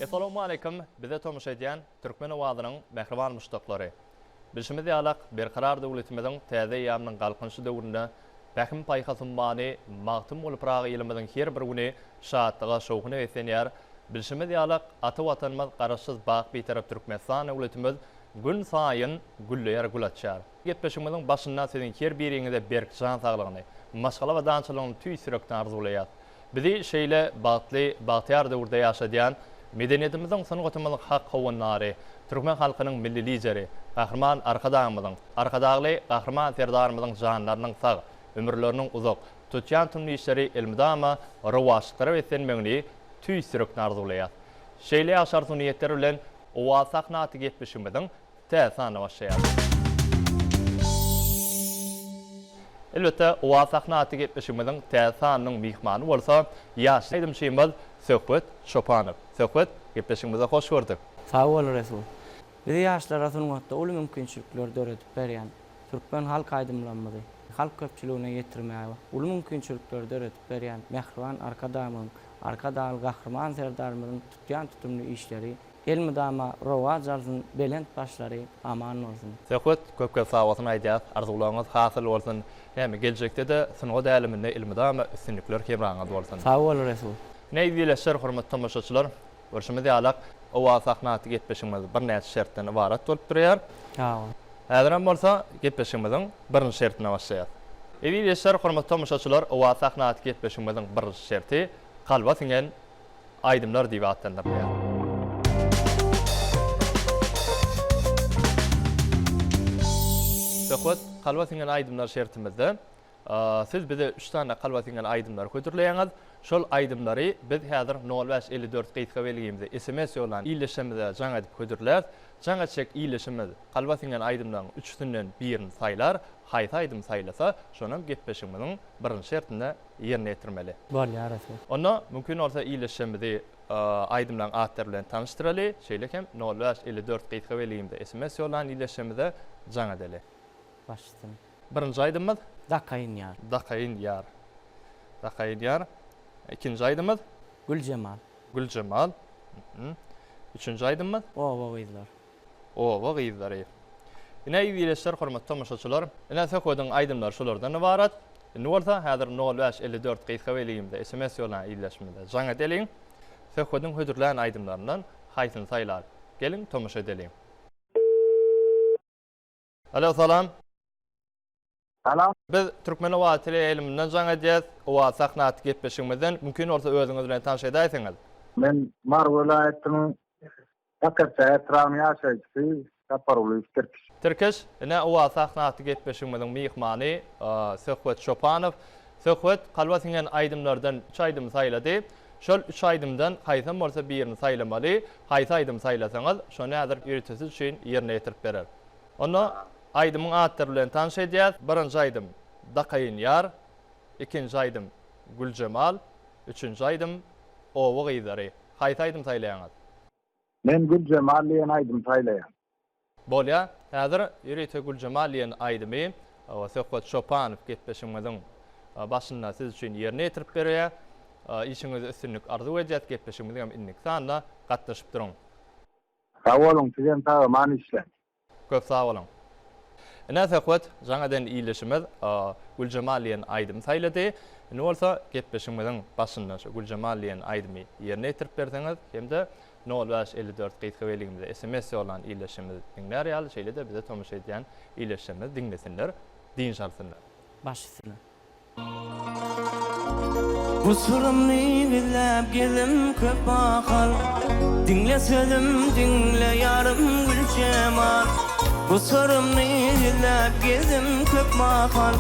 Essalawmaleýkim bize tomaşa edýän Türkmen owazynyň mähriban muşdaklary! Bilşimiz ýalak, Berkarar döwletimiziň täze eýýamynyň Galkynyşy döwründe Pähim-paýhas ummany Magtymguly Pyragy ýylymyzyň her bir güni şatlyga, şowhuna beslenýär. Bilşimiz ýalak, ata Watanymyz Garaşsyz, baky Bitarap Türkmenistan döwletimiz gün saýyn gülleýär, gül açýar. Gepleşigimiziň başynda siziň her biriňize berk jan saglygyny, maşgala abadançylygyny tüýs ýürekden arzuwlaýas. Bizi şeýle bagtly, bagtyýar döwürde ýaşadýan, medeniýetimiziň, sungatymyzyň hak howandary, türkmen halkynyň Milli Lideri, Gahryman Arkadagymyzyň, Arkadagly Gahryman Serdarymyzyň janlarynyň sag, ömürleriniň uzak, tutýan tumly işleri elmydama rowaçlyklara beslenmegini tüýs ýürekden arzuwlaýas. Şeýle ýagşy arzuw-niýetler bilen Owaz sahna atly gepleşigimiziň Täze sanyna başlaýarys. Elbetde, Owaz sahna atly gepleşigimiziň täze sanynyň myhmany bolsa ýaş aýdymçymyz Söhbet Çopanow. Söhbet, gepleşigimize hoş gördük. Sag bol Resul. Biz ýaşlara sungatda uly mümkinçilikleri döredip berýän türkmen halk aýdymlarymyzy halk köpçüligine ýetirmäge uly mümkinçilikleri döredip berýän mähriban Arkadagymyzyň, Arkadagly Gahryman Serdarymyzyň tutýan tutumly işleri Elmydama rowaç alsyn belent başlary aman bolsun. Söhbet köp köp sagbolsun aýdýas arzuwlaryňyz hasyl bolsun näme geljekdede sungat äleminde elmydama üstünlikler hemraňyz bolsun. Sag bol Resul. Ine eziz hormatly tomaşaçylar görşümiz ýalak Owaz sahna atly gepleşigimiz birnäçe şertden ybarat bolup durýar. Sag bol. Häzirem bolsa gepleşigimiziň birinji şertine başlaýas. Eziz hormatly tomaşaçylar Owaz sahna atly gepleşigimiziň birinji şerti kalba siňen aýdymlar diýip atlandyrylýar. Söhbet, kalba siňen aýdymlar şertimizde siz bize üç sany kalba siňen aýdymlary hödürleýäňiz. Şol aýdymlary biz häzir nol 5 54 gysga belgimize sms ýollan ildeşimize jaň edip hödürläris. Jaň etjek ildeşimiz kalba siňen aýdymlaryň üçüsinden birini saýlar. Haýsy aýdymy saýlasa, şonam gepleşigimiziň birinji şertinde ýerine ýetirmeli. Bolýar ese. Onda mümkin bolsa ildeşlerimizi aýdymlaryň atlary bilen tanyşdyraly, şeýle hem nol bäş 54 gysga belgimize sms ýollan ildeşlerimize jaň edeli. Baş üstüne. Birinji aýdymymyz. Dakaýyn ýar. Dakaýyn ýar. Dakaýyn ýar. Ikinji aýdymymyz. Güljemal. Güljemal. Üçünji aýdymymyz. Oba gyzlary. Oba gyzlary. Ine ildeşler hormatly tomaşaçylar. Ine söhbediň aýdymlary şulardan ybarat. Indi bolsa häzir nol bäş 54 gysga belgimize sms ýollan ildeşimize jaň edeliň. Söhbediň hödürlän aýdymlaryndan haýsyny saýlar? Geliň tomaşa edeliň. Alo salam. Salam. Biz Türkmen owazy teleýaýlymyndan jaň edýäs. Owaz sahna atly gepleşigimizden. Mümkin bolsa özüňiz bilen tanyş edäýseňiz. Men Mary welaýatynyň Sakarçäge etrabynyň ýaşaýjysy Sapargulyýew Tirkiş. Tirkiş, ine Owaz sahna atly gepleşigimiziň myhmany Söhbet Çopanow. Söhbet kalba siňen aýdymlardan üç aýdymy saýlady. Şol üç aýdymdan haýsam bolsa birini saýlamaly. Haýsy aýdymy saýlasaňyz, şony häzir ýörite siz üçin ýerine ýetirip berer. Onda aýdymyň atlary bilen tanyş edýäs. Birinji aýdym Dakaýyn ýar, ikinji aýdym Güljemal, üçünji aýdym Oba gyzlary. Haýsy aýdym saýlaýaňyz? Men Güljemal diýen aýdymy saýlaýan. Bolýa. Häzir ýörite Güljemal diýen aýdymy Söhbet Çopanow gepleşigimiziň başynda siz üçin ýerine ýetirip berýär. Işiňizde üstünlik arzuw edýäs. Gepleşigimiziň hem indiki sanyna gatnaşyp duruň. Sag boluň, sizem sag-aman işläň. Köp sag boluň. Ine Söhbet jaň eden ildeşimiz Güljemal diýen aýdymy saýlady. Indi bolsa gepleşigimiziň başynda şu Güljemal diýen aýdymy ýerine ýetirip berseňiz hem-de nol bäş 54 gysga belgimize sms ýollan ildeşimiz diňlär ýaly şeýle-de bize tomaşa edýän ildeşlerimiz diňlesinler, dynç alsynlar. Baş üstüne. Bu syrymny gizläp gezdim köp mahal Diňle sözüm diňle ýarym Güljemal Bu syrymny gizläp gezdim köp mahal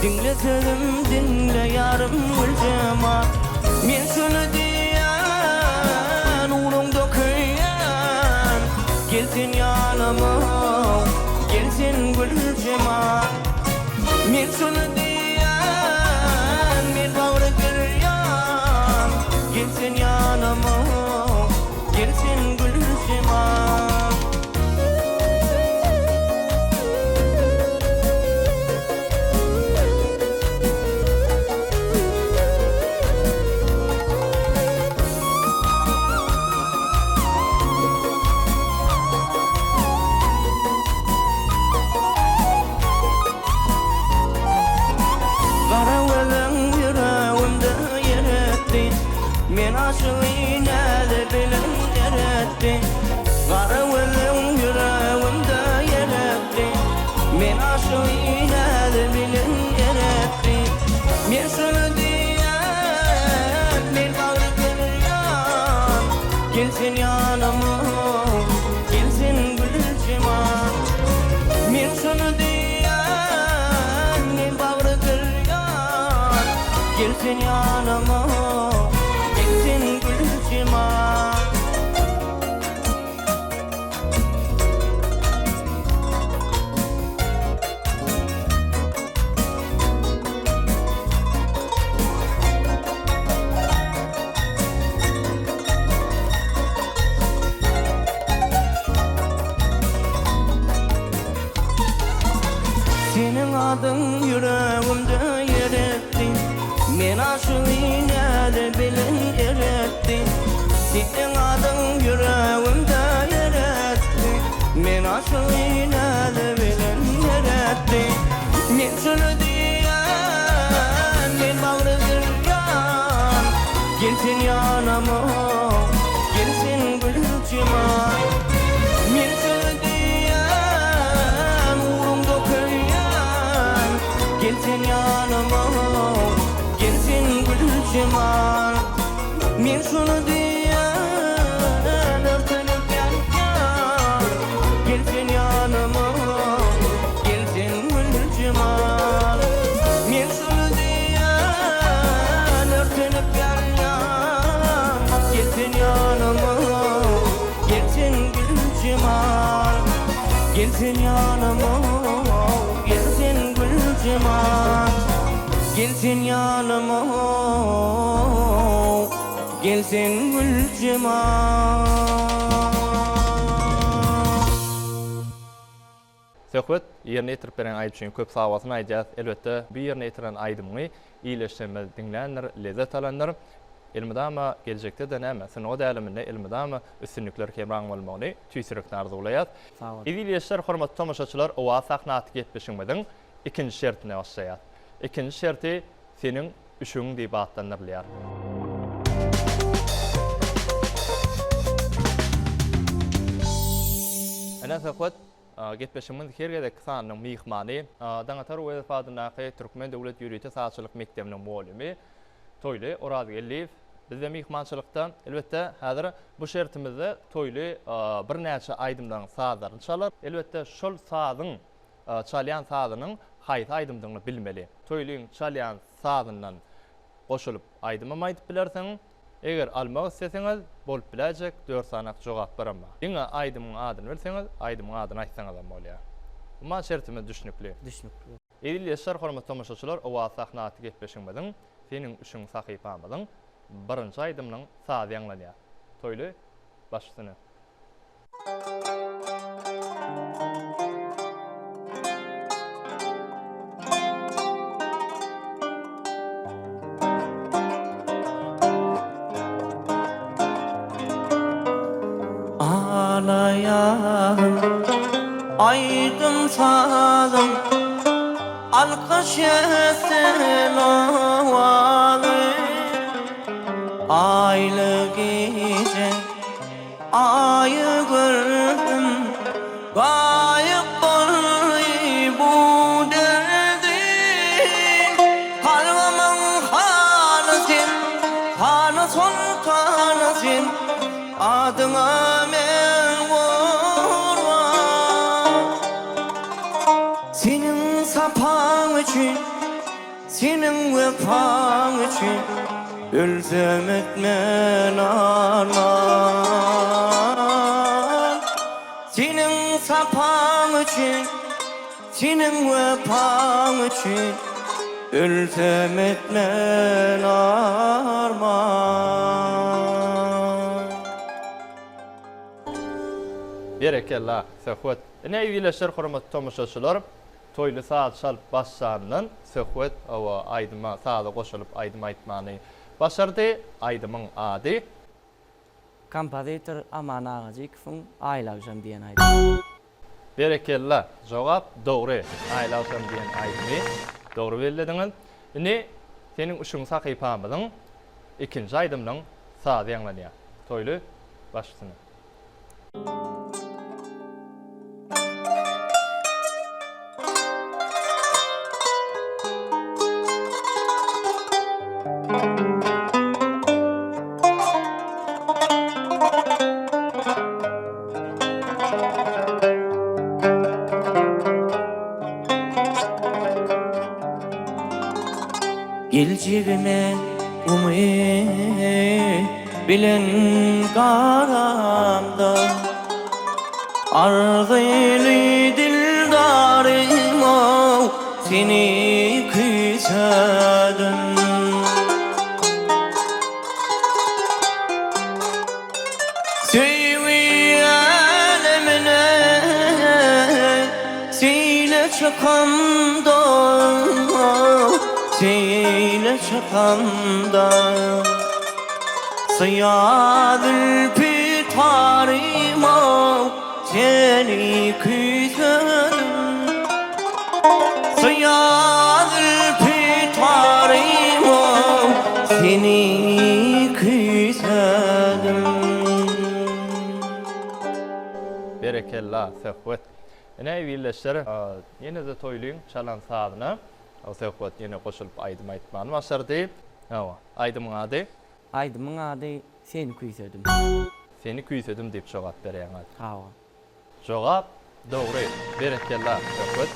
Diňle sözüm diňle ýarym Güljemal Men şuny diýýän ugrunda köýýän Gel sen ýanyma gel sen Güljemal Men şuny diýýän, men bagry birýan, Gel sen ýanyma, gel sen Güljemal. şuny diýýän, men bagry gyrýan, Gel sen ýanyma, gel sen Güljemal. Seniň adyň ýüregimde ýer etdi, Men aşygy näde bilen eretdi. Seniň adyň ýüregimde ýer etdi, Men aşygy näde bilen eretdi. Men şuny diýýän, men bagry gyrýan, Gel sen ýanyma, gel sen Güljemal. Men şuny diýýän, ugruňda köýýän, Gel sen ýanyma, gel sen Güljemal. Men şuny diýýän, örtenip ýanýan, Gel sen ýanyma, gel sen Güljemal. Men şuny diýýän, örtenip ýanýan, Gel sen ýanyma, gel sen Güljemal. Gel sen ýanyma, gel sen Güljemal. Gel sen ýanyma, gel sen Güljemal. Söhbet, ýerine ýetirip beren aýdym üçin köp sagbolsun aýdýas. Elbetde, bu ýerine ýetiren aýdymyňy ildeşlerimiz diňländir, lezzet alandyr. Elmydama geljekde-de näme, sungat äleminde elmydama üstünlikler hemraň bolmagyny tüýs ýürekden arzuwlaýas. Sag boluň. Eziz ildeşler, hormatly tomaşaçylar, Owaz sahna atly gepleşigimiziň ikinji şertine başlaýas. Ikinji şerti Seniň üşügiň diýip atlandyrylýar. Ine söhbet gepleşigimiz her gezekki sanynyň myhmany Daňatar Öwezow adyndaky Türkmen döwlet ýörite sazçylyk mekdebiniň mugallymy Toýly Orazgeldiýew bizde myhmançylykda. Elbetde, häzir bu şertimizde Toýly birnäçe aýdymlaryň sazlaryny çalar. Elbetde, şol sazyň çalýan sazynyň haýsy aýdymdygyny bilmeli. Toýlyň çalýan sazyndan goşulyp aýdymam aýdyp bilersiň. Eger almak isleseňiz, bolup biläýjek dört sanak jogaplaram bar. Diňe aýdymyň adyny bilseňiz, aýdymyň adyny aýtsaňyzam bolýar. Umuman şertimiz düşnükli. Düşnükli. Eziz ildeşler, hormatly tomaşaçylar, Owaz sahna atly gepleşigimiziň Seniň üçin sahypamyzyň birinji aýdymynyň sazy ýaňlanýar. Toýly, baş üstüne. Alaýaryn aýdym-sazym, Alkyş etsin owazy. Aýly gije Aýy gördüm, gaýyp boldy bu derdim. Kalbymyň hany sen, hany soltany sen, Adyňa men gurban. Seniň sapaň üçin Seniň wepaň üçin ölsem etmen arman. Seniň sapaň üçin, seniň wepaň üçin ölsem etmen arman. Berekella, Söhbet. Ine ildeşler hormatly tomaşaçylar, Toýly saz çalyp başlandan Söhbet hawa aýdyma saza goşulyp aýdym aýtmany başardy. Aýdymyň ady. Kompozitor Aman Agajykowyň Aýly agşam diýen aýdymy. Berekella, jogap dogry. Aýly agşam diýen aýdymy dogry bellediňiz. Indi Seniň üşügiň sahypamyzyň ikinji aýdymynyň sazy ýaňlanýar. Toýly, baş üstüne. Geljegime umyt bilen garamda Arzyly dildarym-ow seni küýsedim. Söýgi älemine seýle çykamda, seýle çykamda. Syýa zülpi taryma seni küýsedim. Syýa zülpi taryma seni küýsedim. Berekella Söhbet. Ine ildeşler ýene-de Toýlyň çalan sazyna Söhbet ýene goşulyp aýdym aýtmany başardy. Hawa, aýdymyň ady? Aýdymyň ady Seni küýsedim. Seni küýsedim diýip jogap berýäňiz. Hawa. Jogap dogry. Berekella Söhbet.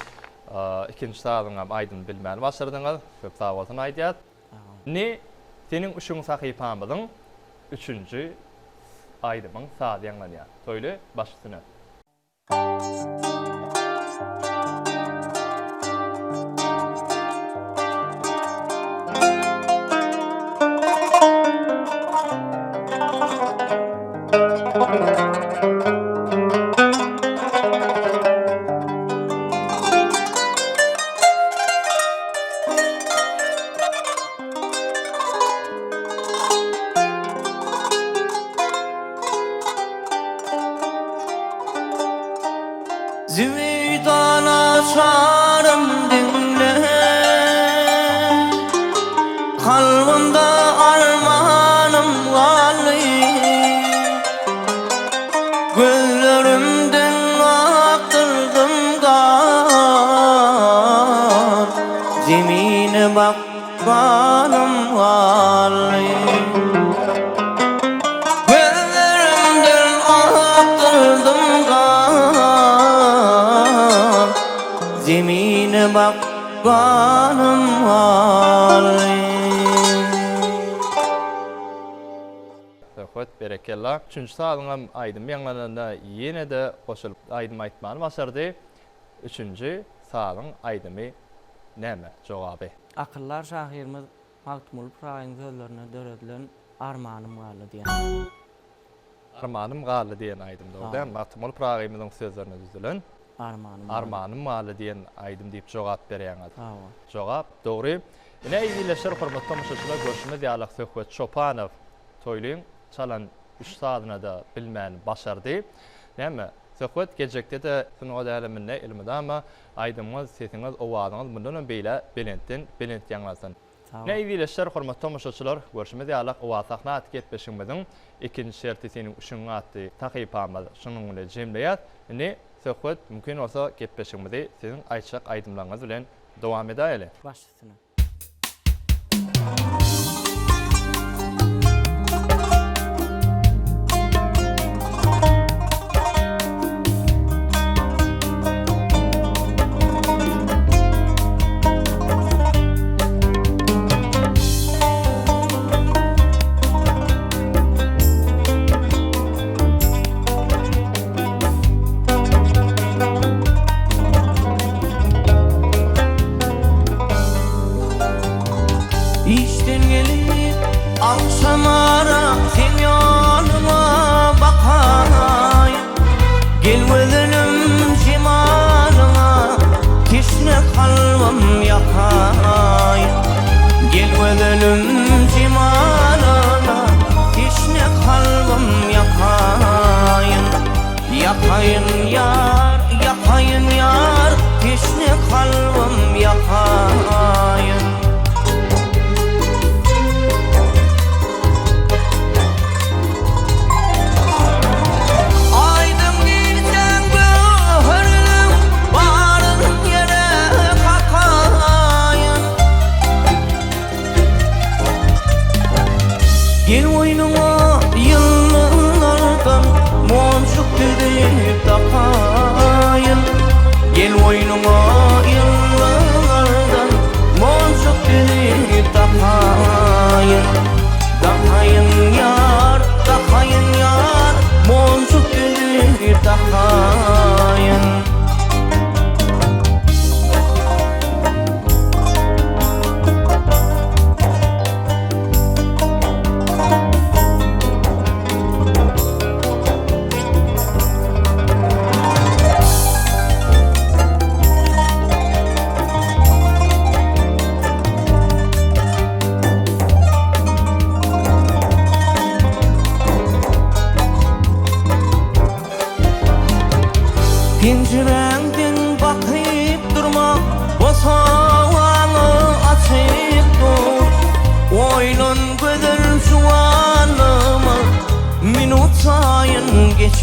Ikinji sazyňam aýdymy bilmän başardyňyz. Köp sag bolsun aýdýas. Indi Seniň üşüň sahypamyzyň üçünji aýdymyň sazy ýaňlanýar. Toýly baş üstüne. Zübeýdana çarym diňle Kalbymda armanym galdy Gözlerimden akdyrdym gan Zemine bak ganym galdy. Gözlerimden akdyrdym gan, Zemine bak ganym galdy. Söhbet berekella. Üçünji sazyňam aýdymy ýaňlananda ýene-de goşulyp aýdym aýtmany başardy. Üçünji sazyň aýdymy näme? Jogaby. Akyldar şahyrymyz Magtymguly Pyragynyň sözlerine döredilen Armanym galdy diýen. Armanym galdy diýen aýdym dogry dälmi? Magtymguly Pyragymyzyň sözlerine düzülen Armanym galdy. Armanym galdy diýen aýdym diýip jogap berýäňiz. Hawa. Jogap dogry. Ine eziz ildeşler, hormatly tomaşaçylar görşümiz ýaly Söhbet Çopanow Toýlyň çalan üç sazyny-da bilmän başardy. Näme, Söhbet geljekde-de sungat äleminde elmydama Aýdymyňyz, sesiňiz, owazyňyz mundanam beýlä belentden belent ýaňlansyn. Sag Ine ildeşler, hormatly tomaşaçylar, görşümiz ýaly Owaz sahna atly gepleşigimiziň ikinji şerti seniň üşügiň atly sahypamyz şunuň bilen jemleýäs. Indi söhbet mümkin bolsa gepleşigimizi siziň aýtjak aýdymlaryňyz bilen dowam edäýeli. Baş üstüne. Işden gelip agşamara seň ýanyňa bakaýyn Gel gözelim jemalyňa teşne kalbym ýakaýyn Gel gözelim jemalyňa teşne kalbym ýakaýyn Ýakaýyn ýar, ýakaýyn ýar, teşne kalbym ýakaýyn. Aýdyň gijäň göwheriniň baryn ýere kakaýyn. Gel boýnuňa ýyldyzlardan monjuk düzüp dakaýyn. Gel boýnuňa ýyldyzlardan monjuk düzüp dakaýyn.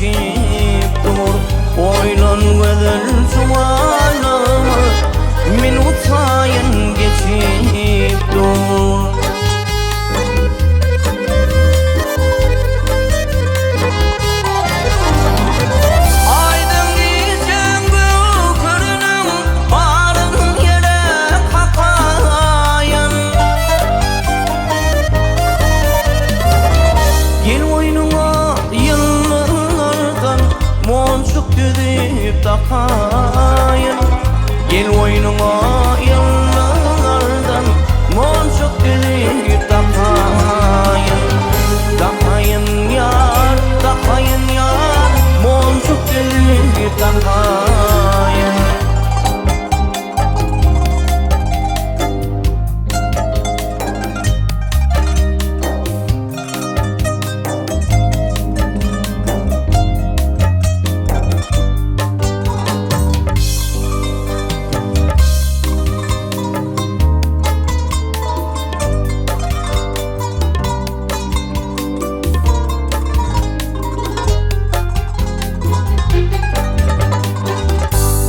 geçip dur. Oýlan gözel juwanlygymyz minut saýyn geçip dur. Aýdyň gijäň göwheriniň baryn ýele kakaýyn. Gel goýnuňa ýyldyzlardan monjuk düzüp dakaýyn. Gel goýnuňa ýyldyzlardan monjuk düzüp dakaýyn. Dakaýyn ýar, dakaýyn ýar, monjuk düzüp dakaýyn.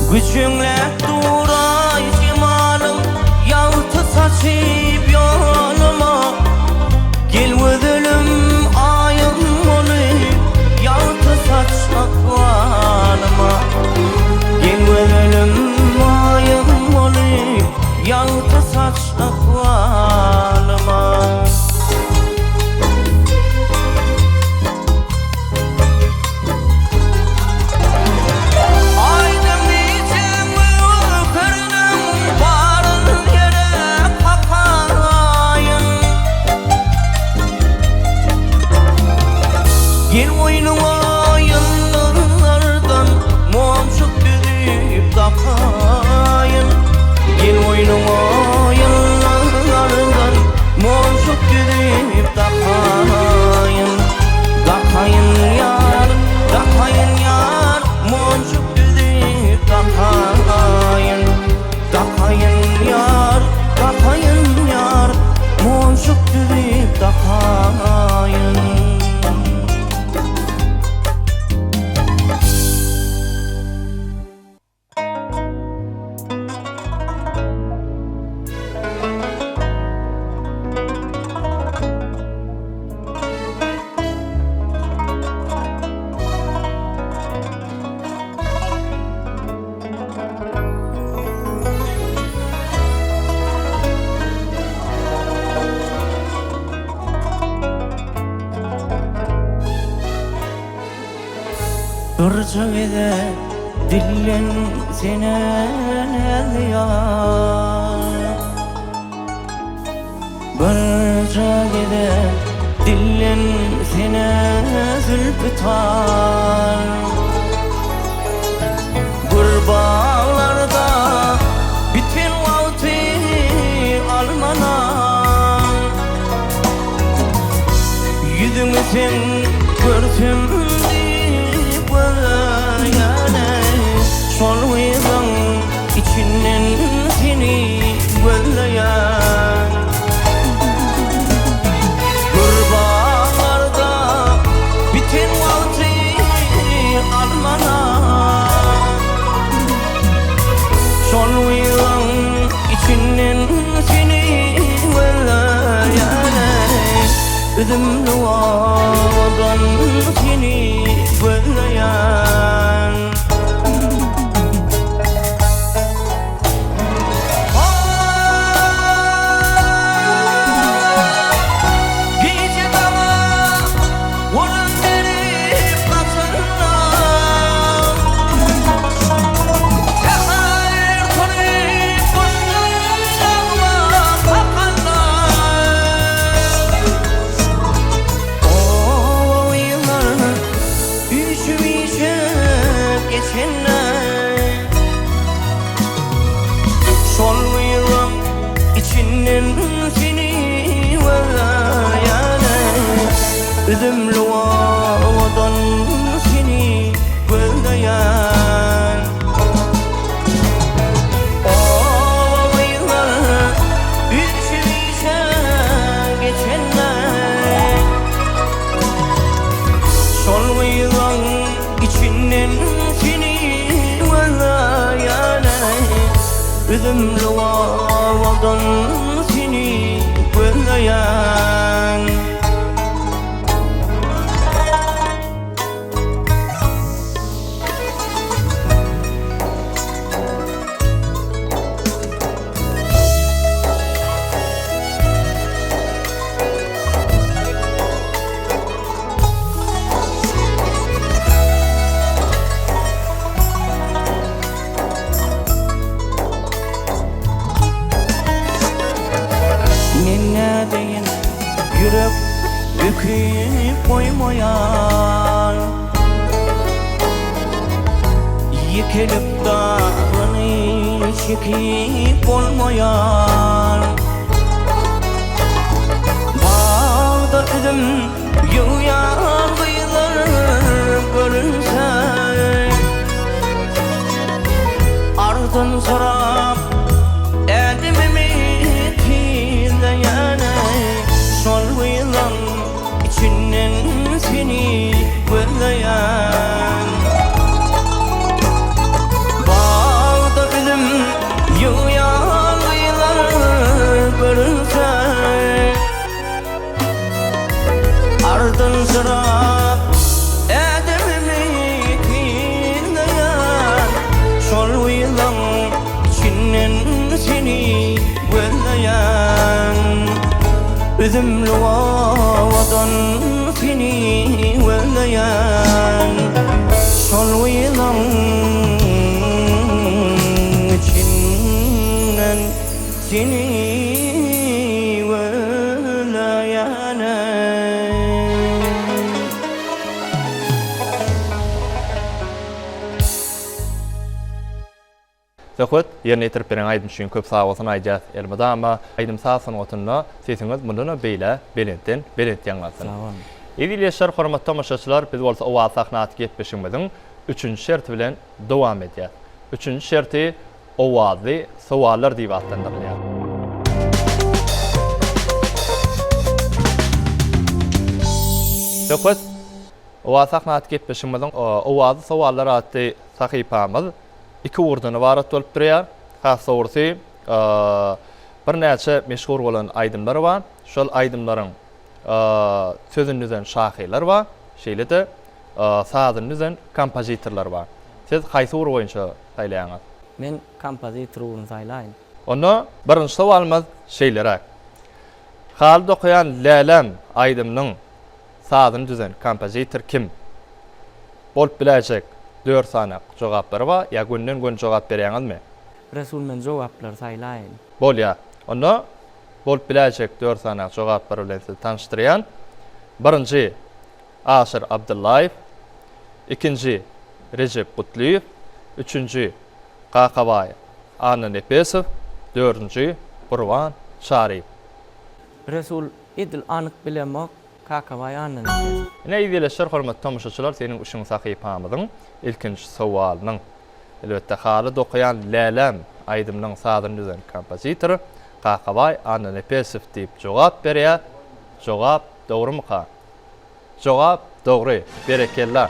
Güjüňläp dur-aý jemalyň, Ýagty saçyp ýoluma. Gel gözelim Aýym bolup, Ýagty saç ykbalyma. Gel gözelim Aýym bolup, Ýagty saç ykbalyma. Aýdyň gijäň göwheriniň baryn ýere kakaýyn. Gel goýnuňa ýyldyzlardan monjuk düzüp dakaýyn. Gel goýnuňa ýyldyzlardan monjuk düzüp dakaýyn. Dakaýyn ýar, dakaýyn ýar, monjuk düzüp dakaýyn. Dakaýyn ýar, dakaýyn ýar, monjuk düzüp dakaýyn. Birje gezek dillensene ýar. Birje gezek dillensene zülpi tar. Gür baglarda biten wagty almalar. Ýüzüňi seň görsem diýip gözleýäne Şol gyzyň içinden seni gözleýän. Gür baglarda biten wagty almalar. Şol gyzyň içinden seni gözleýäne Üzümli owadan seni gözleýän. Gije daňa orun berip gaçanda, Säher turup guşlar nagma kakanda. Oba gyzlar üýşüp-üýşüp geçende, Şol gyzyň içinden seni gözleýäne, Üzümli owadan seni gözleýän. Oba gyzlar üýşüp-üýşüp geçende, Şol gyzyň. Üzümli owadan seni gözleýän. Men nädeýin ýürek büküp goýmaýar Ýekelik dagyny çekip bolmaýar Bagda üzüm ýygýan gyzlar görünse Ardyn sorap ädimimi tizleýän Şol gyzlaň içinden seni gözleýän Bagda üzüm ýygýan gyzlar görünse Ardynjyrap ädimimi synlaýan, Şol ýylaň içinden seni gözleýän. Üzümli owadan seni gözleýän, Şol ýylaň içinden seni Söhbet, ýerine ýetirip beren aýdym üçin köp sagbolsun aýdýas. Elmydama aýdym-saz sungatynda sesiňiz mundanam beýle belentden belent ýaňlansyn. Sag boluň. Eziz ildeşler, hormatly tomaşaçylar, biz bolsa Owaz sahna atly gepleşigimiziň üçünji şerti bilen dowam edýäs. Üçünji şerti Owazly sowallar diýip atlandyrylýar. Söhbet, Owaz sahna atly gepleşigimiziň Owazly sowallar atly sahypamyz iki ugurdan ybarat bolup durýar. Has dogrusy, birnäçe meşhur bolan aýdymlar bar. Şol aýdymlaryň sözüni düzen şahyrlar bar, şeýle-de sazyny düzen kompozitorlar bar. Siz haýsy ugur boýunça saýlaýaňyz? Men kompozitor ugruny saýlaýyn. Onda birinji sowalymyz şeýleräk. Haly dokaýan läläm aýdymynyň sazyny düzen kompozitor kim? Bolup biläýjek dört sany jogaplary bar, ýa gönden-göni jogap berýäňizmi? Resul men jogaplary saýlaýyn. Bolýar. Onda bolup biläýjek dört sany jogaplar bilen sizi tanyşdyrýan. Birinji Aşyr Abdyllaýew, ikinji, Rejep Gutlyýew, üçünji, Kakabaý Annanepesow, dördünji, Gurban Çaryýew. Resul, edil anyk bilemok, Kakabaý Annanepesow. Ine ildeşler hormatly tomaşaçylar seniň üçin sahypamyzyň ilkinji sowalynyň, elbetde haly dokaýan läläm aýdymynyň sazyny düzen kompozitor Kakabaý Annanepesow diýip jogap berýär, jogap dogrumyka? Jogap dogry. Berekella.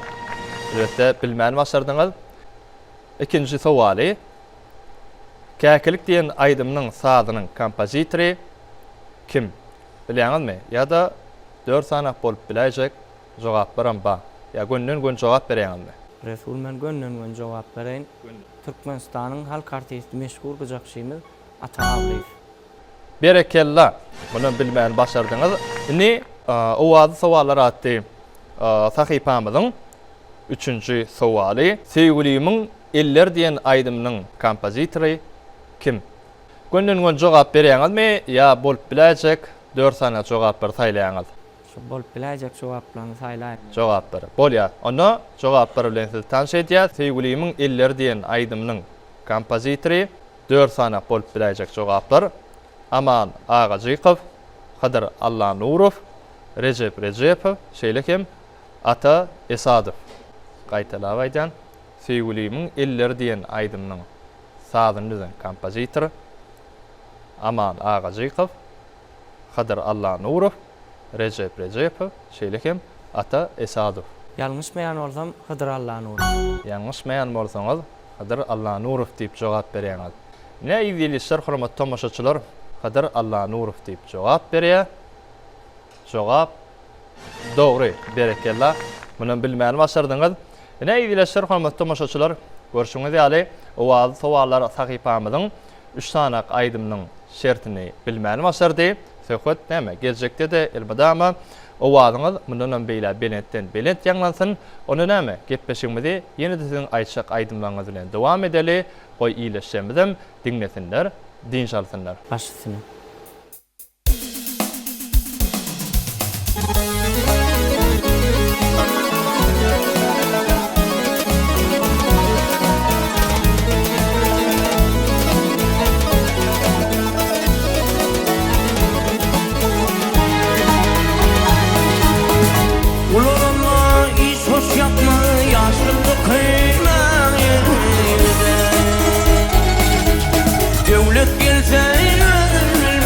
Elbetde bilmän başardyňyz. Ikinji sowaly. Käkilik diýen aýdymynyň sazynyň kompozitory kim? Bilýäňizmi? Ýa-da dört sany bolup biläýjek jogaplaram bar. Ýa gönden-göni jogap berýäňizmi? Resul men gönden-göni jogap bereýin. Türkmenistanyň halk artisti meşhur gyjakçymyz Ata Ablyýew. Berekella! Munam bilmäni başardyňyz. Indi Owazly sowallar atly sahypamyzyň üçünji sowaly. Söýgülimiň elleri diýen aýdymynyň kompozitory kim? Gönden-göni jogap berýäňizmi ýa bolup biläýjek dört sany jogaplary saýlaýaňyz? Şu bolup biläýjek jogaplaryny saýlaýyn. Jogaplary. Bolýar. Onda jogaplar bilen sizi tanyş edýäs. Söýgülimiň elleri diýen aýdymynyň kompozitory. Dört sany bolup biläýjek jogaplar, Aman Agajykow, Hydyr Allanurow, Rejep Rejepow, şeýle hem Ata Esadow. Gaýtalap aýdýan, Söýgülimiň elleri diýen aýdymynyň sazyny düzen kompozitor, Aman Agajykow, Hydyr Allanurow, Rejep Rejepow, şeýle hem Ata Esadow. Ýalňyşmaýan bolsam, Hydyr Allanurow. Ýalňyşmaýan bolsaňyz, Hydyr Allanurow diýip jogap berýäňiz. Ne ilişler hormatly tomaşaçylar Hydyr Allanurow diýip jogap berýär. Jogap dogry. Berekella. Munam bilmäni başardyňyz. Ine ildeşler hormatly tomaşaçylar, görşüňiz ýaly Owazly sowallar sahypamyzyň üç sanak aýdymynyň şertini bilmäni başardy. Söhbet näme, geljekde-de elmydama owazyňyz mundanam beýlä belentden belent ýaňlansyn. Onda näme, gepleşigimizi ýene-de siziň aýtjak aýdymlaryňyz bilen dowam edeli. Goý ildeşlerimizem diňlesinler, dynç alsynlar. Baş üstüne. Ulalanda hiç hoş ýakmaz ýaşlykda köýmäň ýerimize. Döwlet gelse özün bilmez.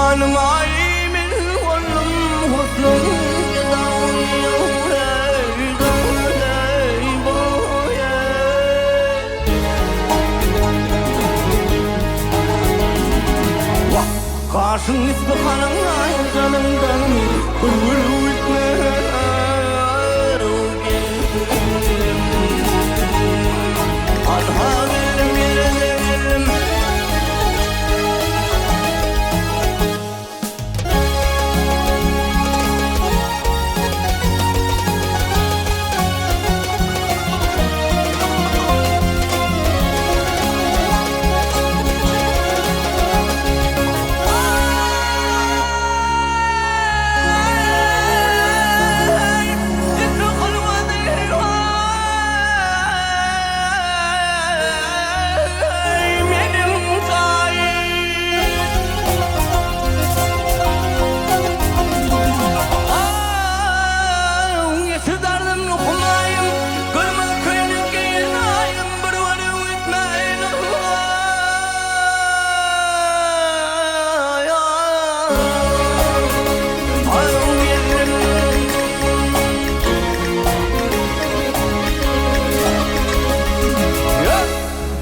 Janyň aý men boldum husnuň Wah, gaşyň Ispihanyň aý janyňdan bir gül Anha geldim ýene-de geldim.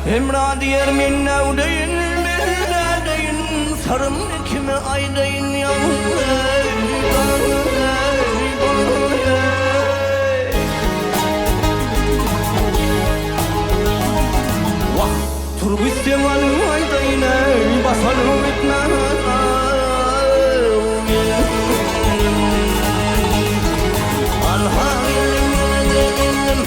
Hemra diýer men näwdeýin, men nädeýin, Syrymny kime aýdaýyn Wah, turgütseň alyň aýdaýyn eý, basalyň gitmän. Anha geldim ýene-de geldim.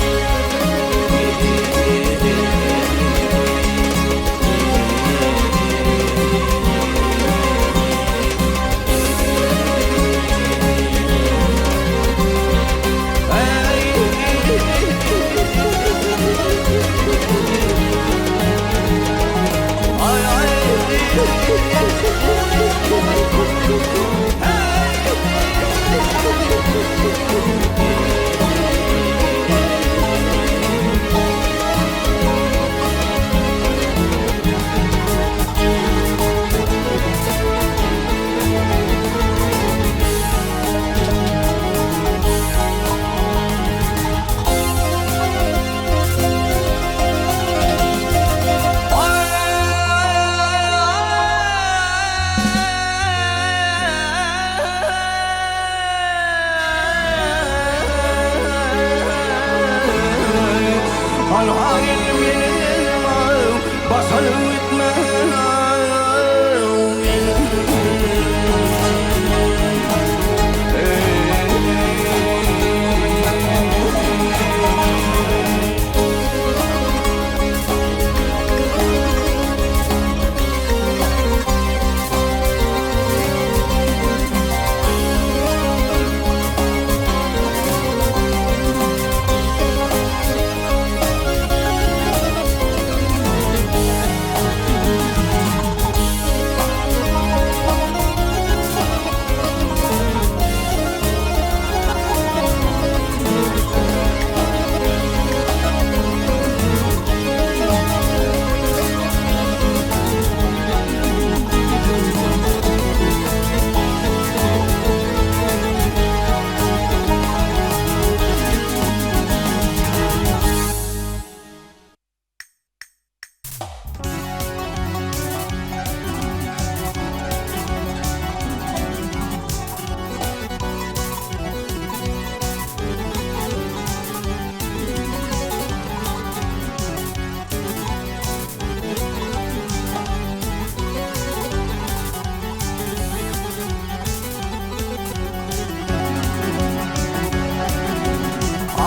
Anha geldim ýene geldim basalyp gitmän.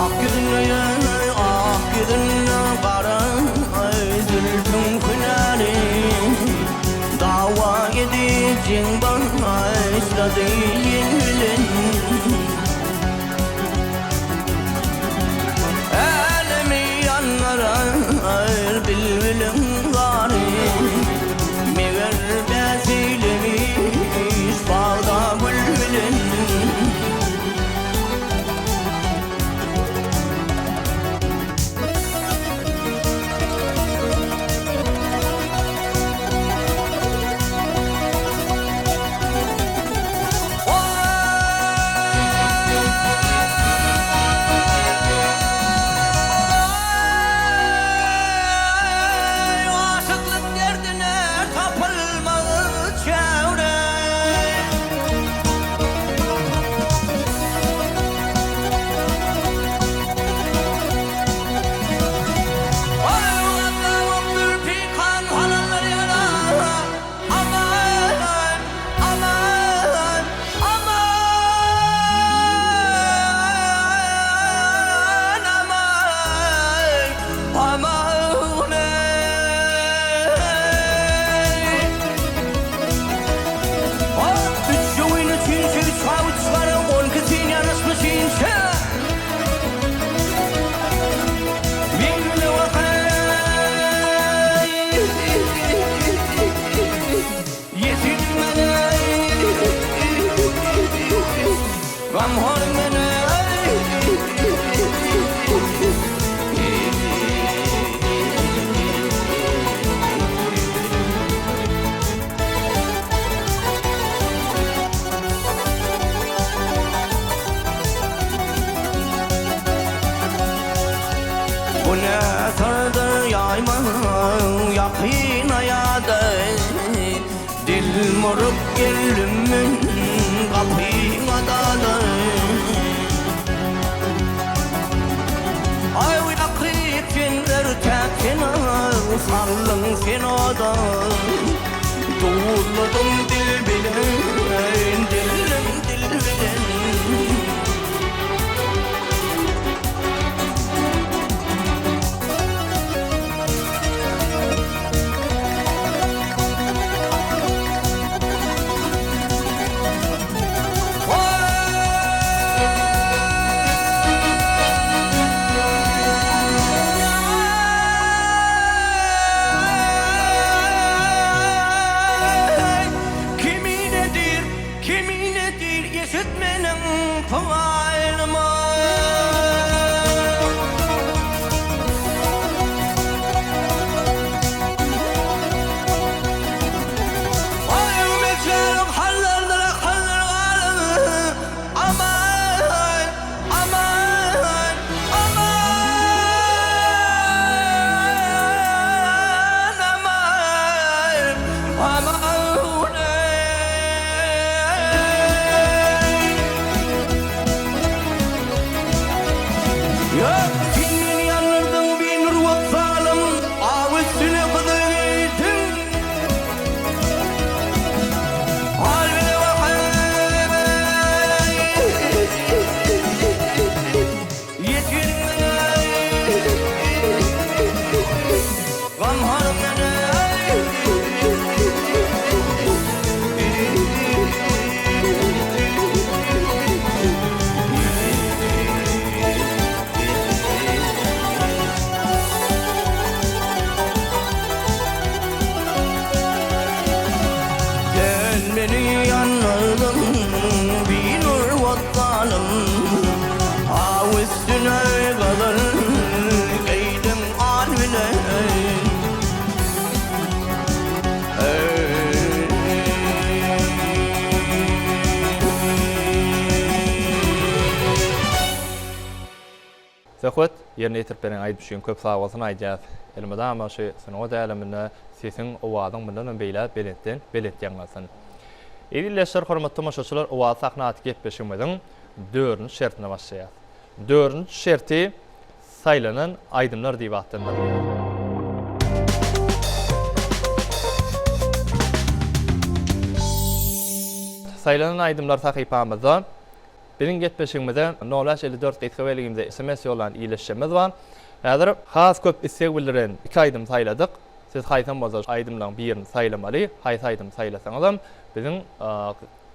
Ak ýüzüne ak ýüzüne gara zülpüň hünäri Dawa edip başlady ýel bilen Älemi ýandyrar bilbiliň zary Meger bäs eýlemiş bagda gül bilen. Bolaýma ýakyna ýa-da Dilmuryp geldim men gapyňa dada. Aý ýakyp sen örtäp sen saldyň sen oda. Duzladyň dil bilen dillim dil bilen. Keminedir, keminedir, eşit meniň pygalymy. Ýok, sen meni ýandyrdyň binurwat zalym, Aw üstüne gyzyl geýdiň. Al bile bakaý, ýetiriň Gamhanym meni. Sen meni ýandyrdyň binur watanym, Aw üstüne gyzyl geýdiň al bilen. Söhbet, ýerine ýetirip beren aýdym üçin köp sagbolsun aýdýas. Elmydama şu sungat äleminde sesiň, owazyň mundanam beýläk belentden belent ýaňlansyn. Eziz ildeşler, hormatly tomaşaçylar, Owaz sahna atly gepleşigimiziň dördünji şertine başlaýas. Dördünji şerti saýlanan aýdymlar diýip atlandyrylýar. Saýlanan aýdymlar sahypamyzda biziň gepleşigimize nol 5 54 gysga belgimize sms ýollan ildeşlerimiz bar. Häzir has köp isleg bildiren iki aýdym saýladyk. Siz haýsam bolsa aýdymlaryň birini saýlamaly. Haýsy aýdymy saýlasaňyzam biziň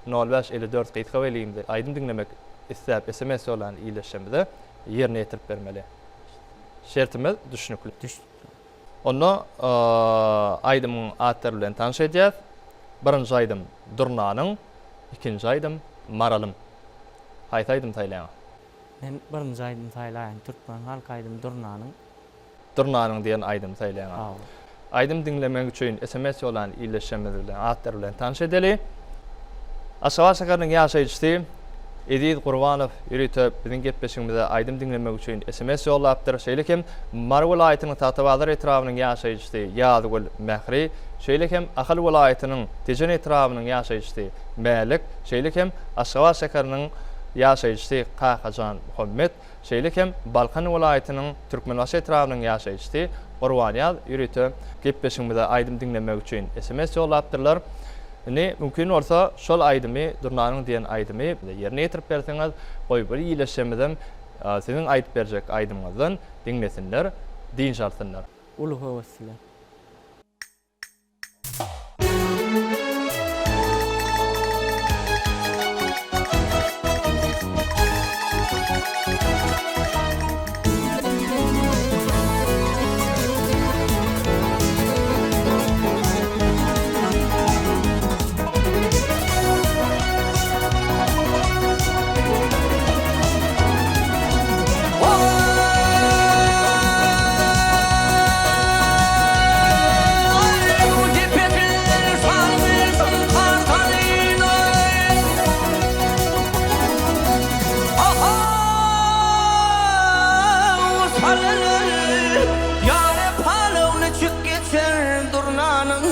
nol 5 54 gysga belgimize aýdym diňlemek isläp sms ýollan ildeşlerimize ýerine ýetirip bermeli. Şertimiz düşnükli. Düşnükli. Onda aýdymyň atlary bilen tanyş edýäs. Birinji aýdym Durnanyň, ikinji aýdym Maralym. Haýsy aýdymy saýlaýaňyz? Men birinji aýdymy saýlaýan. Türkmen halk aýdymy Durnanyň. Durnanyň diýen aýdymy saýlaýaňyz. Hawa. Aýdym diňlemek üçin sms ýollan ildeşlerimiz bilen atlary bilen tanyş edeli. Aşgabat şäheriniň ýaşaýjysy Eziz Gurbanow ýörite biziň gepleşigimize aýdym diňlemek üçin sms ýollapdyr. Şeýle hem Mary welaýatynyň Tagtabazar etrabynyň ýaşaýjysy Ýazgül Mähri, şeýle hem Ahal welaýatynyň Tejen etrabynyň ýaşaýjysy Mälik, şeýle hem Aşgabat şäheriniň ýaşaýjysy Kakajan Muhammet, Şeýle hem Balkan welaýatynyň Türkmenbaşy etrabynyň ýaşaýjysy Gurbanýaz ýörite gepleşigimize aýdym diňlemek üçin sms ýollapdyrlar. Indi mümkin bolsa şol aýdymy Durnanyň diýen aýdymy bize ýerine ýetirip berseňiz, goý bir ýyleşemizem siziň aýdyp berjek aýdymyňyzdan diňlesinler, dynç alsynlar. Uly höwes bilen. geçer durnanyň,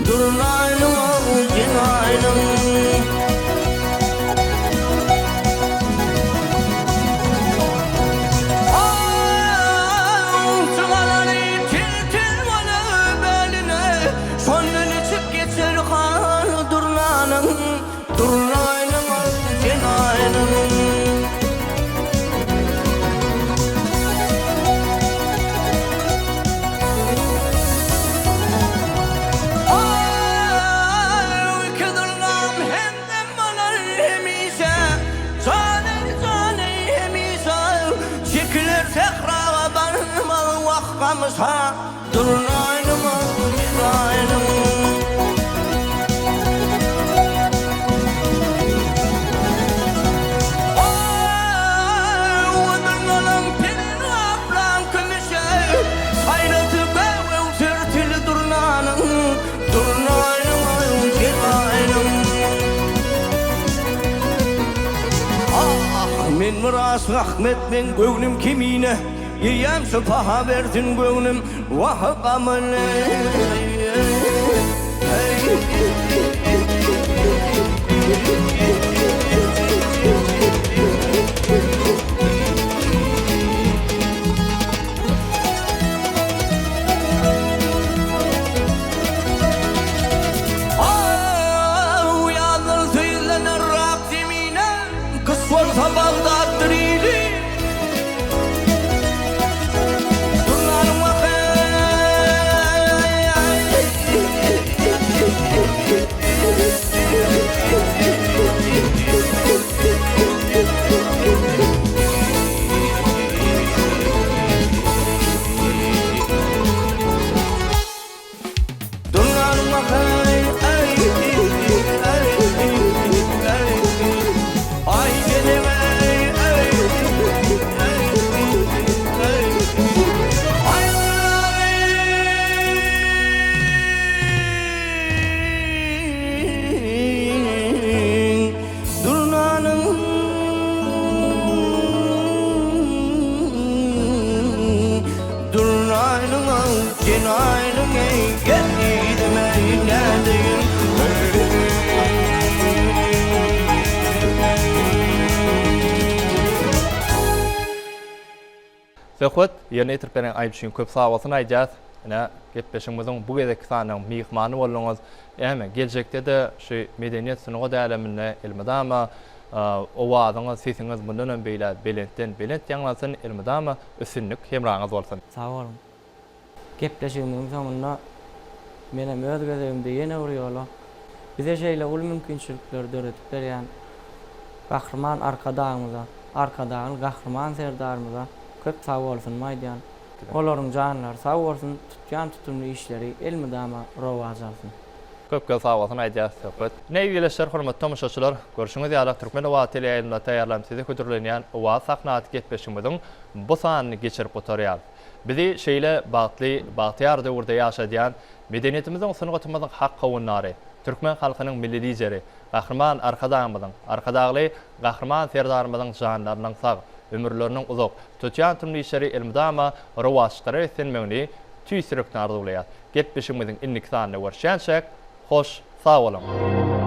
Durnaýynyň ow jenaýynyň. Aw, çygalary tel-tel bolar beline, Şonda niçik geçer hal durnanyň, Durnaýynyň ow jenaýynyň. Aw, iki durnam hemdem bolar hemişe, Jany, jany hemişe, Çekiler sähraga barmaz wah gamyşa, Durnaýnym, durnaýnym. Aw, durnalam pelin gaplan kümüşe, Saýrasy gög öwser tili durnanyň, Durnaýnym, jenaýnym. Ah, men bir aşyk Ahmet, meň göwnüm kemine, Eýäm şu paha bersin göwnüm, wah gamyny. Aw, ýazlar söýlener ak zemine, Gyş bolsa Bagdatdyr ili. Durnanyň wahy. Durnaýynyň jenaýynyň eý gel diýdim eý nädeýin Söhbet, ýerine ýetirip beren aýyp üçin köp sagbolsun aýdýas. Ine, gepleşigimiziň bu gezekki sanynyň myhmany bolduňyz. Äme, geljekde-de şu medeniýet, sungat äleminde elmydama owazyňyz, sesiňiz mundan hem beýläk belentden belent ýaňlansyn, elmydama üstünlik hemraňyz bolsun. Sag boluň. Gepleşigimiziň soňunda menem öz gezegimde ýene bir ýola bize şeýle uly mümkinçilikleri döredip berýän Gahryman Arkadagymyza, Arkadagly Gahryman Serdarymyza köp sagbolsunymy aýdýan. Olaryň janlary sag bolsun, tutýan tutumly işleri elmydama rowaç alsyn. Köp köp sagbolsun aýdýas Söhbet. Ine ildeşler hormatly tomaşaçylar, görşüňiz ýaly Türkmen owazy teleýaýlymynda taýýarlanyp size hödürlenýän Owaz sahna atly gepleşigimiziň bu sanyny geçirip gutarýarys. Bizi şeýle bagtly, bagtyýar döwürde ýaşadýan, medeniýetimiziň, sungatymyzyň hak howandary, türkmen halkynyň Milli Lideri, Gahryman Arkadagymyzyň, Arkadagly Gahryman Serdarymyzyň janlarynyň sag, ömürleriniň uzak, tutýan tumly işleri elmydama rowaçlyklara beslenmegini tüýs ýürekden arzuwlaýas. Gepleşigimiziň indiki sanynda görüşýänçäk, hoş sag boluň!